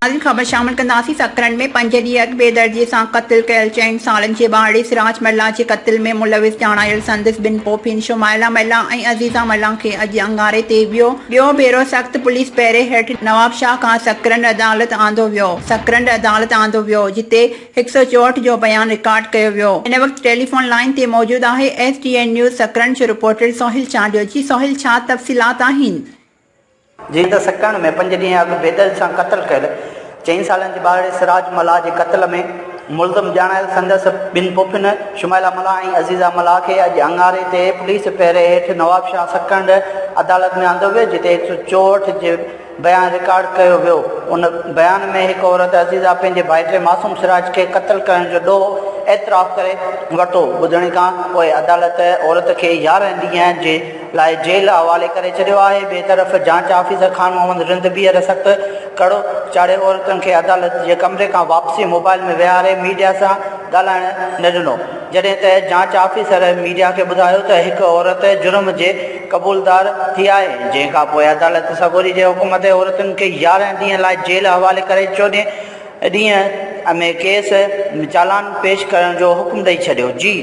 ناظرين خبر شامل ڪنداسين سڪرنڊ ۾ پنج ڏينهن اڳ بي دردي سان قتل ڪيل چئن سالن جي ٻارڙي سراج ملاح جي قتل ۾ ملوث ڄاڻايل سندس ٻن پوپين شمائلا ملاح ۽ عزيزه ملاح کي اڄ اڱاري تي ٻيو ٻيو ڀيرو سخت پوليس پهري هيٺ نوابشاهه کان سڪرنڊ عدالت آندو ويو سڪرنڊ عدالت آندو ويو جتي هڪ سئو 64 جو بيان رڪارڊ ڪيو ويو هن وقت ٽيليفون لائين تي موجود آهي S D N news Sakrand جو رپورٽر سهيل چانڊيو جي سهيل ڇا تفصيلات آهن. جيئن ته سڪرنڊ ۾ پنج ڏينهن اڳ بيدل سان قتل ڪيل چئن سالن جي ٻارڙي سراج ملاح جي قتل ۾ ملزم ڄاڻايل سندس ٻن پڦين شمائلا ملاح ۽ عزيزه ملاح کي اڄ اڱاري تي پوليس پهري هيٺ نوابشاهه سڪرنڊ عدالت ۾ آندو ويو جتي هڪ سئو 64 جي بيان رڪارڊ ڪيو ويو ان بيان ۾ هڪ عورت عزيزه پنهنجي ڀائٽي معصوم سراج کي قتل ڪرڻ جو ڏوهه اعتراف ڪري ورتو ٻڌڻي کان پوء عدالت عورت کي 11 ڏينهن جي لاء جيل حوالي ڪري ڇڏيو آهي، ٻئي طرف جاچ آفيسر خان محمد رند ٻيهر سخت ڪڙو چاڙهي عورتن کي عدالت جي ڪمري کان واپسي موبائل ۾ ويهاري ميڊيا سان ڳالهائڻ نه ڏنو، جڏهن ته جاچ آفيسر ميڊيا کي ٻڌايو ته هڪ عورت جرم جي قبولدار ٿي آهي، جنهن کان پوء عدالت سڳوري جي حڪم تي عورتن کي 11 ڏينهن لاء جيل حوالي ڪري چوڏهين ڏينهن ۾ ڪيس چالان پيش ڪرڻ جو حڪم ڏئي ڇڏيو. جي.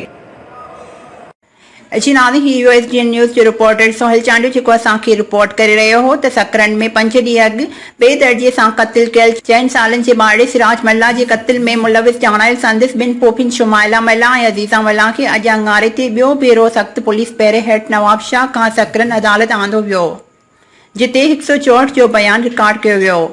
جي ناظرين هي U S D N news جو رپورٽر سهيل چانڊيو جيڪو اسان کي رپورٽ ڪري رهيو هو ته سڪرنڊ ۾ پنج ڏينهن اڳ بي دردي سان قتل ڪيل چئن سالن جي ٻارڙي سراج ملاح جي قتل ۾ ملوث ڄاڻايل سندس ٻن پوپين شمائلا ملاح ۽ عزيزه ملاح کي اڄ اڱاري تي ٻيو ڀيرو سخت پوليس پهري هيٺ نوابشاهه کان سڪرنڊ عدالت آندو ويو جتي هڪ سئو 64 جو بيان رڪارڊ ڪيو ويو.